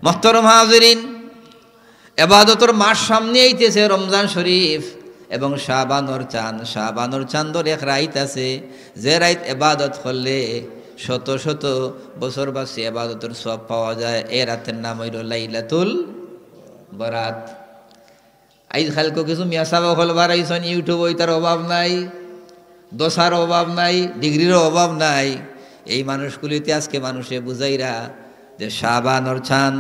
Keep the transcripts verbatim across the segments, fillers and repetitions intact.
মোহতরম হাজিরিন, এবাদতর মাস সামনে আইতেছে, রমজান শরীফ এবং শাবানর চান। শাবানর চান্দর এক রাইত আছে, যে রাইত এবাদত করলে শত শত বছর বাসি এবাদতর সওয়াব পাওয়া যায়। এ রাতের নাম অইলো লাইলাতুল বরাত। আইজ কাইলকু কিছু মিয়াসাব অকল বারাইছইন, YouTube-ও ইতার অভাব নাই, দোসার অভাব নাই, ডিগ্রিরও অভাব নাই। এই মানুষগুলিতে আজকে মানুষে বুঝাইরা যে শাবানর চান,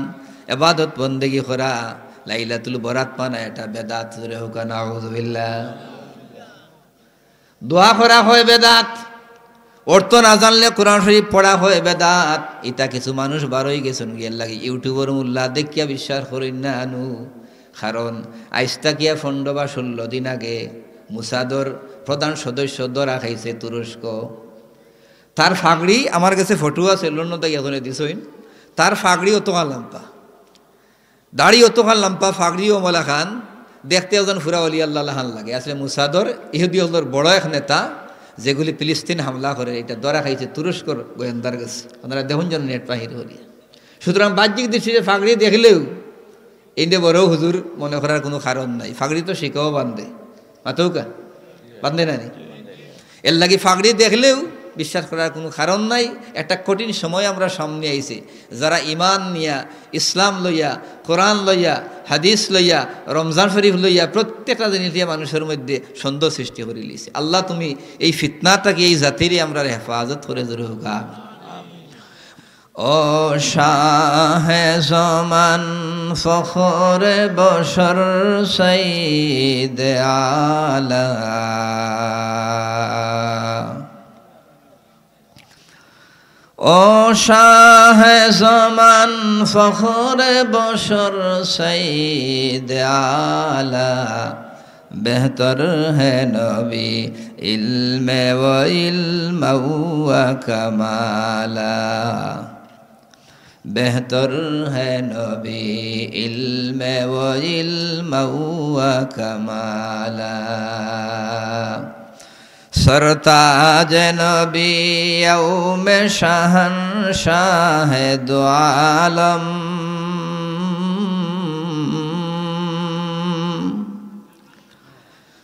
এবাদত বন্দেগি করা, লাইলাতুল বরাত পানা এটা বেদাত। জোরে কউক্কা নাউজুবিল্লাহ। দোয়া করা হয় বেদাত, অর্থ না জানলে কোরআন শরীফ পড়া হয় বেদাত। ইতা কিছু মানুষ বারই গেছইন গিয়া, এর লাগি YouTube-র মুল্লা দেখিয়া বিশ্বাস করইন না আনু। কারণ আইজ থাকিয়া পনরো বা ষোলো দিন আগে মোসাদর প্রধান সদস্য ধরা খাইছে তুরস্ক। তার ফাগড়ি আমার গেছে ফটো আছে, লন্ডন থাকি একজনে দিছইন। তার ফাগড়ি অতখান লাম্বা, দাড়ি অতখান লাম্বা, ফাগড়িও অমলাখান, দেখতে একজন ফুরা অলি আল্লাহ লাখান লাগে। আসলে মোসাদর ইহুদি অকলর বড় এক নেতা, যেগুলি ফিলিস্তিন হামলা করে, এটা ধরা খাইছে তুরস্কর গোয়েন্দার গেছে। আপনারা দেখইন যেন নেট বাহির করিয়া। সুতরাং বাহ্যিক দৃষ্টিতে ফাগড়ি দেখলেও ইন্দে বড় হুজুর মনে করার কুনু কারণ নাই। ফাগড়ি তো শিখাও বান্ধে, মাতউক্কা, বান্ধে না নি? এর লাগি ফাগড়ি দেখলেও বিশ্বাস করার কুনু কারণ নাই। একটা কঠিন সময় আমরার সামনে আইছে। যারা ইমান নিয়া, ইসলাম লইয়া, কোরআন লইয়া, হাদিস লইয়া, রমজান শরীফ লইয়া, প্রত্যেকটা জিনিস লইয়া মানুষর মধ্যে সন্দেহ সৃষ্টি করিলিছে। আল্লাহ, তুমি এই ফিতনা থাকি এই জাতিরে আমরার হেফাজত করে। জোরে কউক্কা আমিন। ও শাহে জমান, ফখরে বশর, সঈদে আলা। ও শাহে জমান, ফখরে বশর, সঈদে আলা। বেহতর হে নবী ইলমে ও ইলমা ওয়া কামালা। বেহতর হে নবী ইলমে ও ইলমা ওয়া কামালা। সরতাজ নবী ও মে শাহানশাহ দু আলম।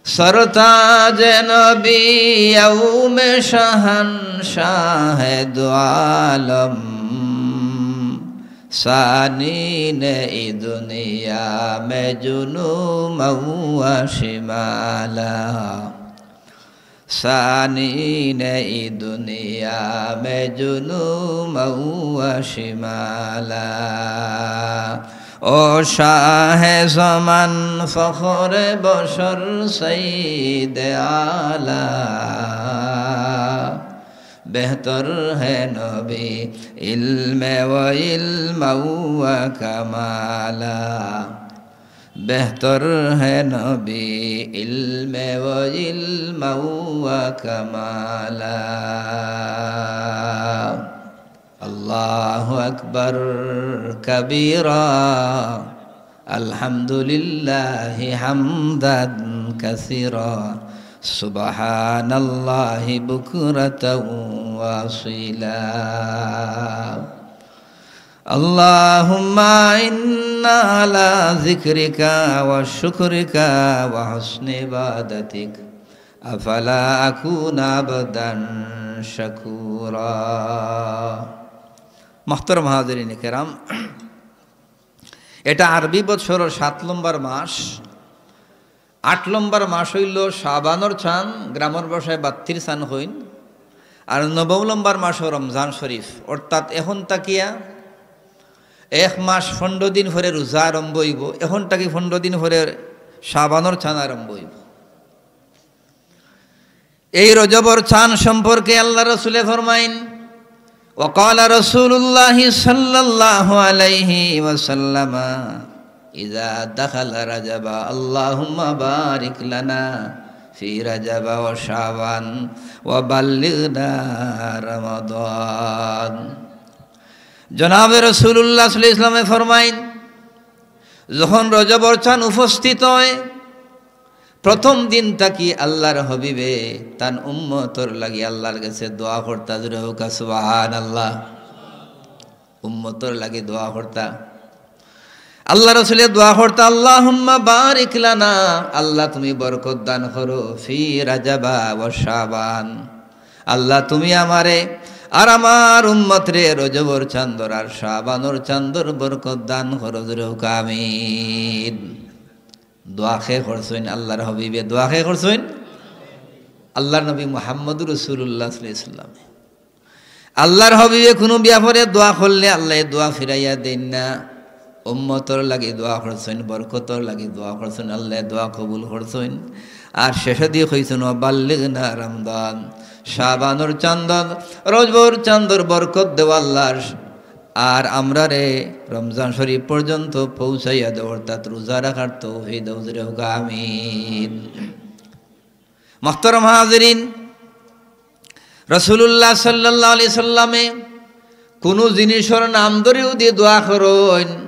সরতাজ নবী ও মে শাহানশাহ দু আলম। সানি নে ই দুনিয়া মে জুনুমা ওয়া শিমালা। সানি নে ই দুনিয়া মে জুনুমা ওয়া শিমালা। ও শাহে জমান, ফখরে বশর, সঈদে আলা। বেহতর হে নবী ইলমে ও ইলমা ওয়া কামালা। বেহতর হে নবী ইলমে ও ইলমা ওয়া কামালা। আল্লাহু আকবার কাবীরা, আলহামদুলিল্লাহি হামদান কাসীরা, সুবহানাল্লাহি বুকরাতাও ওয়া আসীলা। আল্লাহুম্মা ইন্না আলা যিকরিকা ওয়া শুকরিকা ওয়া হুসনি ইবাদাতিক, আফালা আকুনা আবদান শাকুরা। মুহতারাম হাজিরিন কেরাম, এটা আরবি বছরর সাত নম্বর মাস। আট নম্বর মাস অইলো শাবানর চান, গ্রামর ভাষায় বাত্তির চান কইন। আর নবম নম্বর মাস অইলো রমজান শরীফ, অর্থাৎ এখন থাকিয়া এক মাস পনরো দিন পরে রোজা আরম্ভ অইবো। এখন থাকি পনরো দিন পরে শাবানর চান আরম্ভ অইবো। এই রজবর চান সম্পর্কে আল্লার রসুলে ফরমাইন, وقال رسول الله صلى الله عليه وسلم: إذا دخل رجب اللهم بارك لنا في رجب وشعبان وبلغنا رمضان। জনাবে রাসূলুল্লাহ সাল্লাল্লাহু আলাইহি ওয়াসাল্লামে ফরমাইন, যখন রজবর চান উপস্থিত অয়, প্রথম দিন থাকি আল্লার হাবিবে তান উম্মতর লাগি আল্লার গেছে দোয়া করতা। জোরে কউক্কা সুবহানাল্লাহ। উম্মতর লাগি দোয়া করতা। আল্লাহ রসুলে দোয়া করতা, "আল্লাহুম্মা বারিক লানা", আল্লাহ তুমি বরকত দান করো, "ফি রাজাবা ওয়া শাবান", আল্লাহ তুমি আমারে আর আমার উম্মতরে রজবর চান্দর আর শাবানর চান্দর বরকত দান করো, জোরে কউক্কা আমিন। দোয়া কে করছইন আল্লাহর হাবিবে, দোয়া কে করছইন আল্লাহর নবী মুহাম্মদুর রাসূলুল্লাহ সাল্লাল্লাহু আলাইহি ওয়াসাল্লাম। আল্লাহর হাবিবে কুনু ব্যাপারে দোয়া করলে আল্লায় দোয়া ফিরাইয়া দেইন না। উম্মতর লাগি দোয়া করছইন, বরকতর লাগি দোয়া করছইন, আল্লায় দোয়া কবুল করছইন। আর শেষেদি কইছইন, "ওয়া বাল্লিগনা রমজান", শাবানর চান্দর, রজবর চান্দর বরকত দেও আল্লাহ, আর আমরারে রমজান শরীফ পর্যন্ত পৌঁছাইয়া দেও, অর্থাৎ রোজা রাখার তৌফিক দেও, জোরে কউক্কা আমিন। মুহতারাম হাজিরিন, রাসূলুল্লাহ সাল্লাল্লাহু আলাইহি সাল্লামে কুনু জিনিসর নাম ধরি যুদি দোয়া করইন,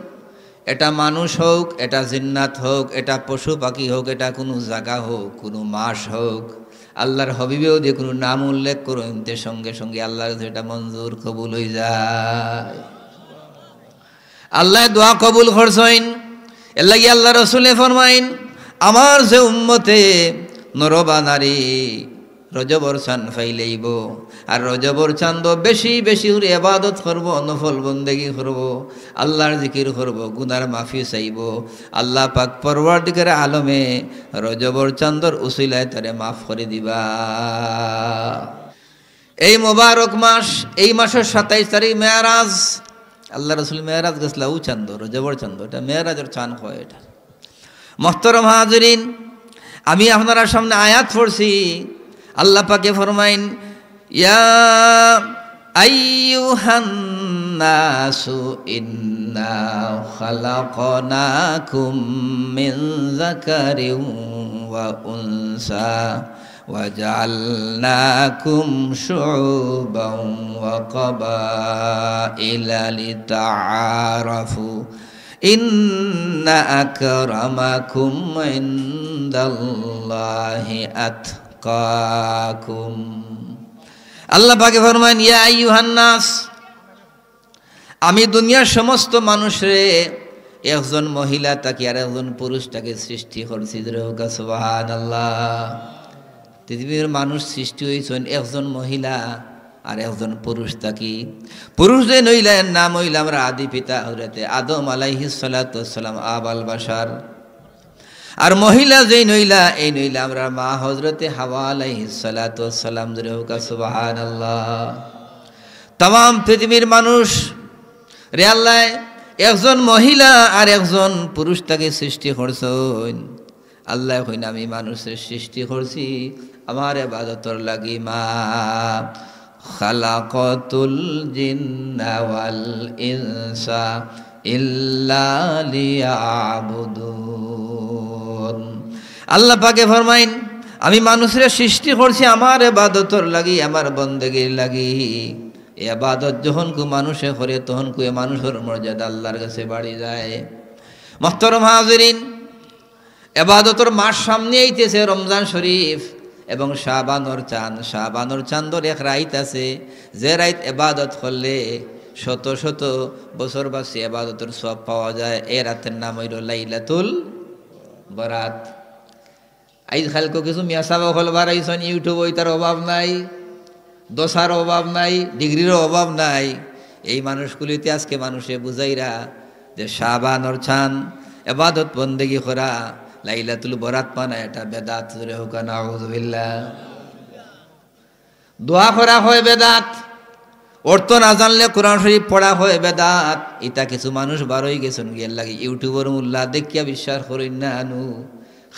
এটা মানুষ হউক, এটা জিন্নাত হউক, এটা পশু পাখি হউক, এটা কুনু জাগা হউক, কুনু মাস হউক, আল্লাহর হাবিবে যুদি কুনু নাম উল্লেখ করইন, তে সঙ্গে সঙ্গে আল্লাহর কাছে এটা মঞ্জুর, কবুল অইযায়। আল্লায় দোয়া কবুল করছইন। এরলাগি আল্লাহর রসুলে ফরমাইন, "আমার যে উম্মতে নর বা নারী রজবর চান পাইলাইবো, আর রজবর চান্দো বেশি বেশি করি ইবাদত করবো, নফল বন্দেগি করবো, আল্লাহর জিকির করবো, গুনার মাফি চাইবো, আল্লাহ পাক পরওয়ারদিগারে আলমে রজবর চান্দর উসিলায় তারে মাফ করি দিবা।" এই মোবারক মাস, এই মাসর সাতাইশ তারিখ মেরাজ, আল্লাহর রসুল মেরাজ গেছলা, অউ চান্দো, রজবর চান্দো, এটা মেরাজর চান কয় এটা। মুহতারাম হাজিরিন, আমি আপনারার সামনে আয়াত পড়ছি, আল্লাহ পাকে ফরমাইন, "ইয়া আইয়ুহান নাসু ইন্না খালাকনাকুম মিন যাকারিন ওয়া উনসা" وجعلناكم شعوبا وقبائل لتعارفوا إن أكرمكم عند الله أتقاكم। আল্লাহ পাকে ফরমাইন, "ইয়া আইয়ুহান নাস", আমি দুনিয়ার সমস্ত মানুষরে একজন মহিলা থাকি আর একজন পুরুষ থাকি সৃষ্টি করছি। জোরে কউক্কা সুবহানাল্লাহ। পৃথিবীর মানুষ সৃষ্টি অইছইন একজন মহিলা আর একজন পুরুষ থাকি। পুরুষ যেইন অইলা, এর নাম অইলা আমরার আদি পিতা হযরতে আদম আলাইহিস সালাতু ওয়াস সালাম, আবাল বাশার। আর মহিলা যেইন অইলা, এইন অইলা আমরার মা হযরতে হাওয়া আলাইহিস সালাতু ওয়াস সালাম। জোরে কউক্কা সুবহানাল্লাহ। তামাম পৃথিবীর মানুষরে আল্লায় একজন মহিলা আর একজন পুরুষ থাকি সৃষ্টি করছইন। আল্লায় কইন, "আমি মানুষরে সৃষ্টি করছি আমার ইবাদতর লাগি।" মা খালাকাতুল জিন্না ওয়াল ইনসা ইল্লা লিয়াবুদুন। আল্লাহ পাকে ফরমাইন, "আমি মানুষরে সৃষ্টি করছি আমার ইবাদতর লাগি, আমার বন্দেগির লাগি।" এই ইবাদত যখনকু মানুষে করে, তখনকু এ মানুষর মর্যাদা আল্লাহর কাছে বাড়ি যায়। মুহতারাম হাজিরিন, এবাদতর মাস সামনে আইতেছে, রমজান শরীফ এবং শাবানর চান। শাবানর চান্দর এক রাইত আছে, যে রাইত এবাদত করলে শত শত বছর বাসি এবাদতর সওয়াব পাওয়া যায়। এ রাইতর নাম অইলো লাইলাতুল বরাত। আইজ কাইলকু কিছু মিয়া সাব অকল বারাইছইন, YouTube-ও ইতার অভাব নাই, দোসার অভাব নাই, ডিগ্রিরও অভাব নাই। এই মানুষগুলিতে আজকে মানুষে বুঝাইরা যে শাবানর চান, এবাদত বন্দেগি করা, লাইলাতুল বরাত মানা এটা বেদাত। জোরে কউক্কা নাউজুবিল্লাহ। দোয়া করা হয় বেদাত, অর্থ না জানলে কোরআন শরীফ পড়া হয় বেদাত। ইতা কিছু মানুষ বারই গেছইন গিয়া, এরলাগি YouTube-র মুল্লা দেখিয়া বিশ্বাস করইন না আনু।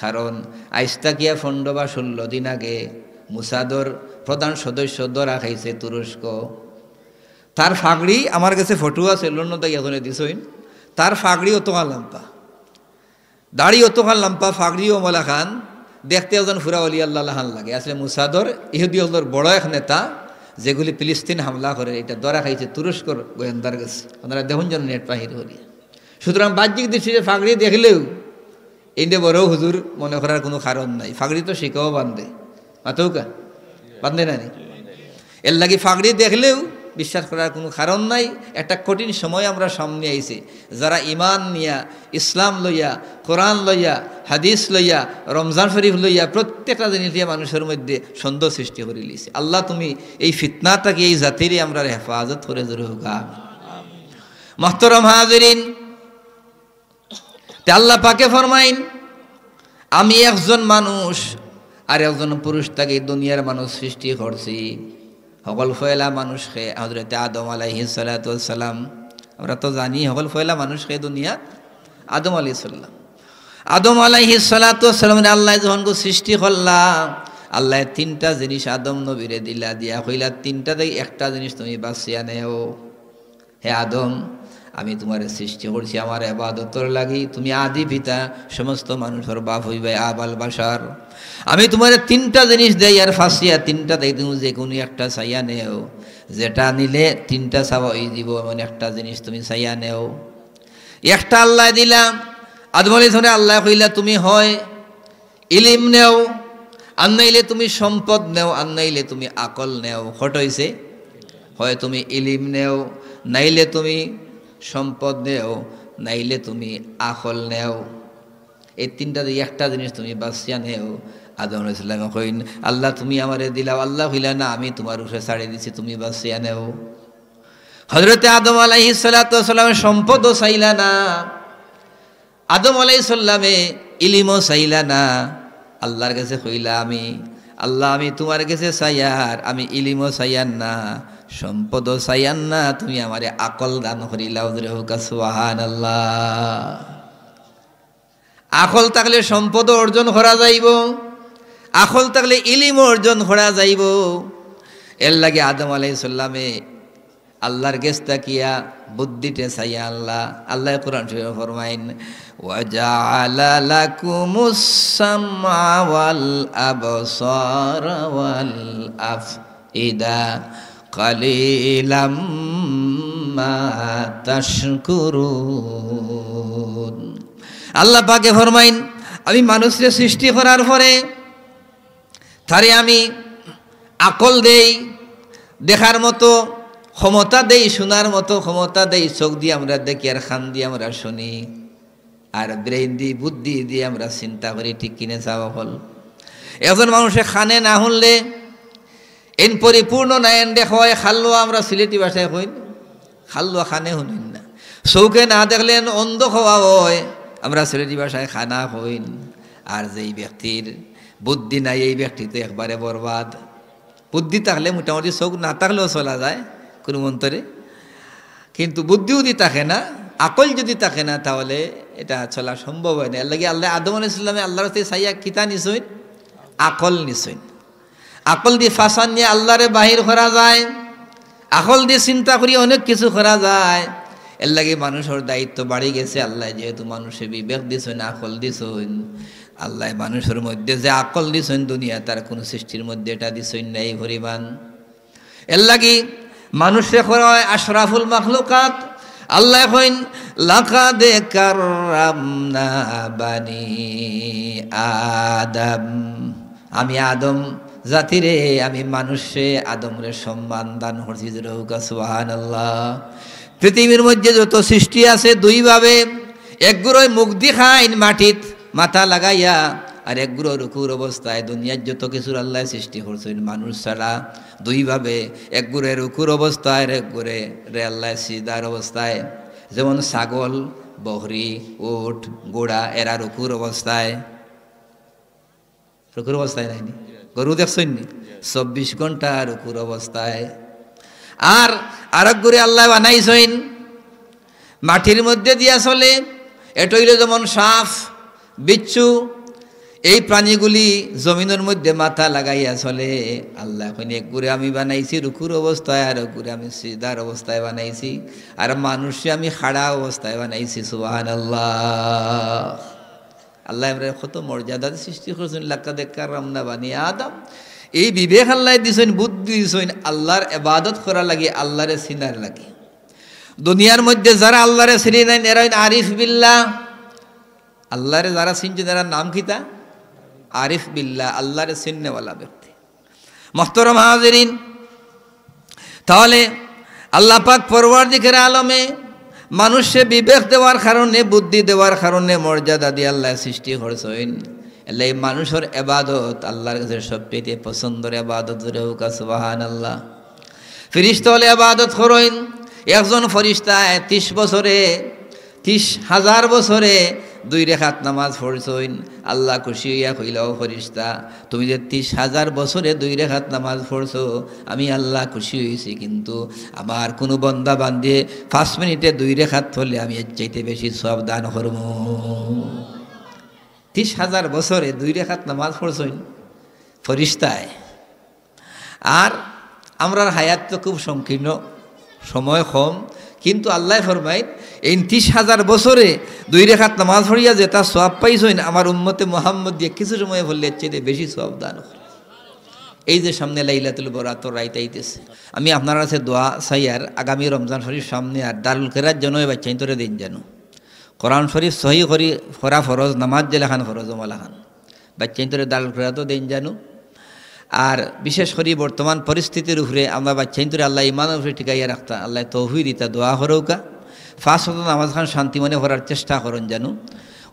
কারণ আইজ থাকিয়া পনরো বা ষোলো দিন আগে মোসাদর প্রধান সদস্য ধরা খাইছে তুরস্ক। তার ফাগড়ি আমার গেছে ফটো আছে, লন্ডন থাকি একজনে দিছইন। তার ফাগড়ি অতখান লাম্বা, দাড়ি অতখান লাম্বা, ফাগড়িও অমলাখান, দেখতে একজন ফুরা অলি আল্লাহ লাখান লাগে। আসলে মোসাদর ইহুদি অকলর বড় এক নেতা, যেগুলি ফিলিস্তিন হামলা করে, এটা ধরা খাইছে তুরস্কর গোয়েন্দার গেছে। আপনারা দেখইন যেন net বাহির করিয়া। সুতরাং বাহ্যিক দৃষ্টিতে ফাগড়ি দেখলেও এইনরে বড় হুজুর মনে করার কুনু কারণ নাই। ফাগড়ি তো শিখাও বান্ধে, মাতউক্কা, বান্ধে না নি? এরলাগি ফাগড়ি দেখলেও বিশ্বাস করার কোনো কারণ নাই। একটা কঠিন সময় আমরা সামনে আইছে। যারা ইমান নিয়া, ইসলাম লইয়া, কোরআন লইয়া, হাদিস লইয়া, রমজান শরীফ লইয়া প্রত্যেকটা জিনিস লইয়া মানুষের মধ্যে সন্দেহ সৃষ্টি করি লিছে। আল্লাহ, তুমি এই ফিতনা থাকি এই জাতিরে আমরার হেফাজত করে, জোরে কউক্কা। মহতরম হাজিরিন, তে আল্লাহ পাকে ফরমাইন, "আমি একজন মানুষ আর একজন পুরুষ থাকি দুনিয়ার মানুষ সৃষ্টি করছি।" হকল পয়লা মানুষ কে? হযরতে আদম আলাইহিস সালাতু ওয়াস সালাম। আমরা তো জানি হকল পয়লা মানুষ কে দুনিয়াত? আদম আলাইহিস সালাম। আদম আলাইহিস সালাতু ওয়াস সালামরে আল্লায় যখন গু সৃষ্টি করলা, আল্লায় তিনটা জিনিস আদম নবীরে দিলা, দিয়া কইলা, "তিনটা থাকি একটা জিনিস তুমি বাছিয়া নেও।" হে আদম, আমি তুমারে সৃষ্টি করছি আমার ইবাদতর লাগি, তুমি আদি পিতা, সমস্ত মানুষর বাপ অইবায়, আবাল বাশার। আমি তুমারে তিনটা জিনিস দেই আর ফাঁসিয়া তিনটা দেই, তুমি যে কোনো একটা চাইয়া নেও, যেটা নিলে তিনটা চাওয়া অই যিবো, এমন একটা জিনিস তুমি চাইয়া নেও। একটা আল্লায় দিলা, আদম আলাইহিস সালামরে আল্লায় কইলা, "তুমি হয় ইলিম নেও, আর নাইলে তুমি সম্পদ নেও, আর নাইলে তুমি আকল নেও।" কয়টা অইছে? হয় তুমি ইলিম নেও, নাইলে তুমি সম্পদ নেও, নাইলে তুমি আকল নেও। এই তিনটা থাকি একটা জিনিস তুমি বাছিয়া নেও। আদম আলাইহিস সালামে কইন, "আল্লাহ, তুমি আমারে দিলাও।" আল্লায় কইলা, "না, আমি তুমার উপরে ছাড়ি দিছি, তুমি বাছিয়া নেও।" হযরতে আদম আলাইহিস সালাতু ওয়াস সালামে সম্পদও চাইলা না, আদম আলাইহিস সালামে ইলিমও চাইলা না। আল্লার গেছে কইলা, "আমি, আল্লাহ, আমি তুমার গেছে চাইয়ার, আমি ইলিমও চাইয়ার না, সম্পদও চাইয়ার না, তুমি আমারে আকল দান করিলাও।" জোরে কউক্কা সুবহানাল্লাহ। আকল থাকলে সম্পদও অর্জন করা যাইবো, আকল থাকলে ইলিমও অর্জন করা যাইবো। এরলাগি আদম আলাইহিস সালামে আল্লার গেছ থাকিয়া বুদ্ধিটা চাইয়া আনলা। আল্লায় কোরআন শরীফে ফরমাইন, "ওয়া জাআলা লাকুমুস সামআ ওয়াল আবসারা ওয়াল আফইদা কালিলাম মা তাশকুরুন।" আল্লাহ পাকে ফরমাইন, "আমি মানুষরে সৃষ্টি করার পরে তারে আমি আকল দেই, দেখার মতো ক্ষমতা দেই, শুনার মতো ক্ষমতা দেই, চোখ দি আমরা দেখি আর কান দি আমরা শুনি, আর brain দি, বুদ্ধি দি আমরা চিন্তা করি, ঠিক কিনা চাও অকল?" একজন মানুষে কানে না হুনলে এন পরিপূর্ণ নায়, এনরে কওয়া অয় কাল্লুয়া, আমরা সিলেটি ভাষায় কইন, কাল্লুয়া কানে হুনইন না। চউখে না দেখলে এন অন্ধ কওয়া অয়, আমরা সিলেটি ভাষায় কানা কইন। আর যেই ব্যক্তির বুদ্ধি নাই, এই ব্যক্তি তো একবারে বরবাদ। বুদ্ধি থাকলে মোটামুটি চউখ না থাকলেও চলা যায় কোনো মন্তরে, কিন্তু বুদ্ধি যদি থাকে না, আকল যদি থাকে না, তাহলে এটা চলা সম্ভব অয় না। এরলাগি আল্লায় আদম আলাইহিস সালামে আল্লার কাছে চাইয়া কিতা নিছইন? আকল নিছইন। আকল দি ফাসান নিয়া আল্লারে বাহির করা যায়, আকল দি চিন্তা করি অনেক কিছু করা যায়। এরলাগি মানুষর দায়িত্ব বাড়ি গেছে। আল্লায় যেহেতু মানুষে বিবেক দিছইন, আকল দিছইন, আল্লায় মানুষর মধ্যে যে আকল দিছইন, দুনিয়াত আর কোনো সৃষ্টির মধ্যে এটা দিছইন না এই পরিমাণ। এরলাগি মানুষরে করা অয় আশরাফুল মাখলুকাত। আল্লায় কইন, "লাকাদ কাররামনা বানি আদম।" আমি আদম জাতিরে, আমি মানুষরে, আদমরে সম্মান দান করছি। জোরে কউক্কা সুবহানাল্লাহ। পৃথিবীর মধ্যে যত সৃষ্টি আছে দুইভাবে, একগুরে মুখ দি খাইন মাটিত মাথা লাগাইয়া, আর একগুরে রুকুর অবস্থায়। দুনিয়ার যত কিছুর আল্লায় সৃষ্টি করছইন মানুষ ছাড়া দুইভাবে, একগুরে রুকুর অবস্থায়, আর একগুরে রে আল্লায় সিজদার অবস্থায়। যেমন ছাগল, বকরি, উট, ঘোড়া, এরা রুকুর অবস্থায়। রুকুর অবস্থায় নায়নি? গরু দেখছইন নি? চব্বিশ ঘন্টা রুকুর অবস্থায়। আর আরক গুরে আল্লায় বানাইছইন, মাটির মধ্যে দিয়া চলে। এটা অইলো যেমন সাপ, বিচ্ছু, এই প্রাণীগুলি জমিনর মধ্যে মাথা লাগাইয়া চলে। আল্লায় কইন, "এক গুরে আমি বানাইছি রুকুর অবস্থায়, আর এক গুরে আমি সিজদার অবস্থায় বানাইছি, আর মানুষরে আমি খাড়া অবস্থায় বানাইছি।" সুবহানাল্লাহ। আল্লায় আমরারে কত মর্যাদা দি সৃষ্টি করছইন, লাকাদ কাররামনা বানি আদম। এই বিবেক আল্লায় দিছইন, বুদ্ধি দিছইন, আল্লার ইবাদত করার লাগি, আল্লারে চিনার লাগি। দুনিয়ার মধ্যে যারা আল্লারে চিনি নাইন, এরা অইন আরিফ বিল্লাহ। আল্লারে যারা চিনছইন, এরার নাম কিতা? আরিফ বিল্লাহ, আল্লারে চিননেওয়ালা ব্যক্তি। মোহতরম হাজিরিন, তাহলে আল্লাহ পাক পরওয়ারদিগারে আলমে মানুষরে বিবেক দেওয়ার কারণে, বুদ্ধি দেওয়ার কারণে মর্যাদা দিয়া আল্লায় সৃষ্টি করছইন। এরলাগি মানুষর এবাদত আল্লাহর কাছে সবচাইতে পছন্দর এবাদত। জোরে কউক্কা সুবহানাল্লাহ। ফিরিস্তা অকলে এবাদত করইন। একজন ফিরিস্তায় ত্রিশ বছরে, ত্রিশ হাজার বছরে দুই রেকাত নামাজ পড়ছইন। আল্লাহ খুশি অইয়া কইলা, "ও ফিরিস্তা, তুমি যে ত্রিশ হাজার বছরে দুই রেকাত নামাজ পড়ছো, আমি আল্লাহ খুশি অইছি, কিন্তু আমার কুনু বন্দা বান্দিয়ে পাঁচ মিনিটে দুই রেকাত পড়লে আমি এর চাইতে বেশি সওয়াব দান করমু।" ত্রিশ হাজার বছরে দুই রেকাত নামাজ পড়ছইন ফিরিস্তায়। আর আমরার হায়াত তো খুব সংকীর্ণ, সময় কম, কিন্তু আল্লায় ফরমাইন, এই ত্রিশ হাজার বছরে দুই রেকাত নামাজ পড়িয়া যেতা সওয়াব পাইছইন, আমার উম্মতে মুহাম্মদিয়ে কিছু সময় পড়লে এর চাইতে বেশি সওয়াব দান করে। এই যে সামনে লাইলাতুল বরাতর রাইত আইতেছে, আমি আপনারার কাছে দোয়া চাইয়ার, আগামী রমজান শরীফ সামনে, আর দারুল কেরাত যেন অউ বাইচ্চাইন্তরে দেইন যেন। কোরআন শরীফ সহি করি পড়া ফরজ, নামাজ যেলাখান ফরজ, অউ লাখান। বাইচ্চাইন্তরে দারুল কেরাতও দেইন যেন। আর বিশেষ করি বর্তমান পরিস্থিতির উপরে আমরা বাইচ্চাইন্তরে আল্লায় ইমানর উপরে টিকাইয়া রাখতা, আল্লায় তৌফিক দিতা, দোয়া করউক্কা। পাঁচ ওয়াক্ত নামাজ খান শান্তি মনে করার চেষ্টা করইন যেন।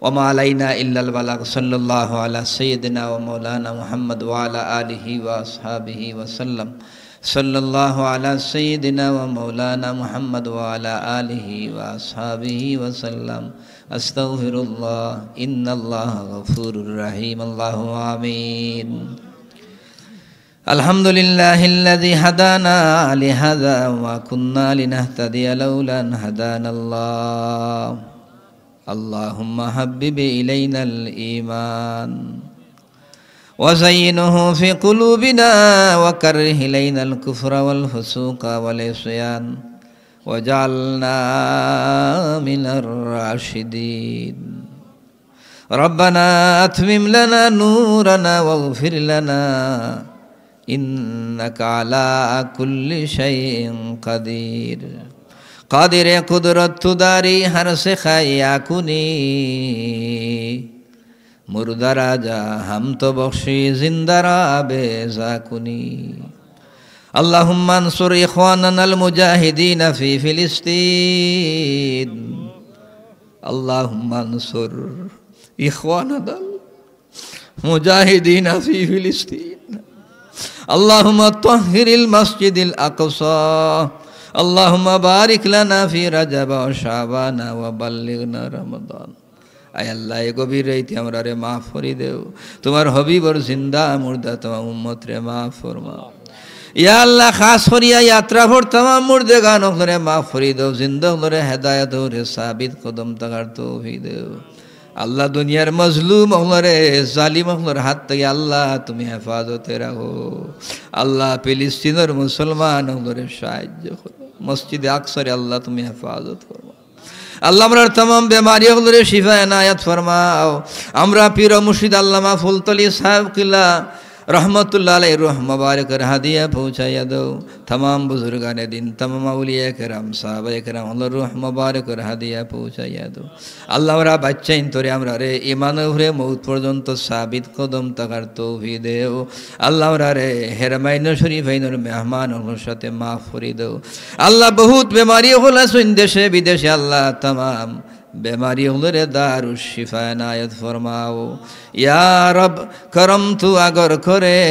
ওমা আলাইনা ইল্লাল বালাগ। সাল্লাল্লাহু আলা সাইয়্যিদিনা ওয়া মাওলানা মুহাম্মদ ওয়া আলা আলিহি ওয়া আসহাবিহি ওয়া সাল্লাম। সাল্লাল্লাহু আলা সাইয়্যিদিনা ওয়া মাওলানা মুহাম্মদ ওয়া আলা আলিহি ওয়া আসহাবিহি ওয়া সাল্লাম। আস্তাগফিরুল্লাহ, ইন্নাল্লাহা গফুরুর রহিম। আল্লাহুম্মা আমিন। الحمد لله الذي هدانا لهذا وما كنا لنهتدي لولا أن هدانا الله. اللهم حبب إلينا الإيمان وزينه في قلوبنا وكره إلينا الكفر والفسوق والعصيان واجعلنا من الراشدين. ربنا أتمم لنا نورنا واغفر لنا إنك على كل شيء قدير. قادر قدرت تو داری ہر سے خواہی آ کنی۔ مردہ را جا ہم تو بخشی، زندہ را بے زا کنی۔ اللهم انصر إخواننا المجاهدين في فلسطين. اللهم انصر إخواننا المجاهدين في فلسطين. اللهم طهر المسجد الأقصى. اللهم بارك لنا في رجب وشعبان وبلغنا رمضان. আয় আল্লাহ, এই গভীর রাইতে আমরারে মাফ করি দেও। তুমার হাবিবর জিন্দা মুর্দা তামাম উম্মতরে মাফ ফরমাও। ইয়া আল্লাহ, খাস করিয়া ইয়াত্রা পর তামাম মুর্দেগান অকলরে মাফ করি দেও, জিন্দা অকলরে হেদায়েত অকলরে সাবিত কদম থাকার তৌফিক দেও। আল্লাহ, দুনিয়ার মজলুম অকলরে, জালিম অকলর হাত থাকি আল্লাহ তুমি হেফাজতে রাখো। আল্লাহ, ফিলিস্তিনর মুসলমান অকলরে সাহায্য করো। মসজিদে আকসারে আল্লাহ তুমি হেফাজত করো। আল্লাহ, আমরার তামাম বেমারি অকলরে শিফা এনায়েত ফরমাও। আমরার পীর ও মুর্শিদ আল্লামা ফুলতলি সাহেব কিবলা রহমতুল্লাহ আলাইহির রুহ মোবারকর হাদিয়া পৌঁছাইয়া দেও। তামাম বুজুর্গানে দিন, তামাম আউলিয়া কেরাম, সাহাবায়ে কেরাম অকলর রুহ মোবারকর হাদিয়া পৌঁছাইয়া দেও। আল্লাহ, আমরার বাইচ্চাইন্তরে আমরারে ইমানর উপরে মউত পর্যন্ত সাবিত কদম থাকার তৌফিক দেও। আল্লাহ, আমরারে হেরমাইন শরীফাইনর মেহমান অকলর সাথে মাফ করি দেও। আল্লাহ, বহুত বেমারি অকল আছইন দেশে বিদেশে, আল্লাহ, তামাম বেমারি অকলরে দারুশ শিফা এনায়েত ফরমাও। ইয়া রব, করম তু আগর করে,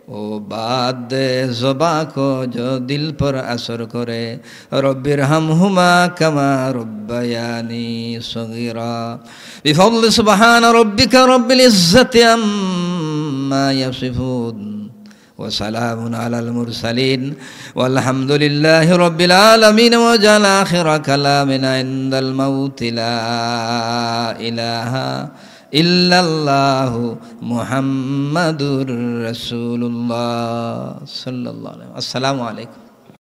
ও বাদ দে জবা কো জো দিল পর আসর করে। রব্বির হামহুমা কামা রব্বায়ানি সগীরা। বিফাদলি সুবহানা রব্বিকা রব্বিল ইজ্জাতি আম্মা ইয়াসিফুন। وسلام على المرسلين والحمد لله رب العالمين. واجعل آخر كلامنا عند الموت لا إله إلا الله محمد رسول الله صلى الله عليه وسلم. السلام عليكم.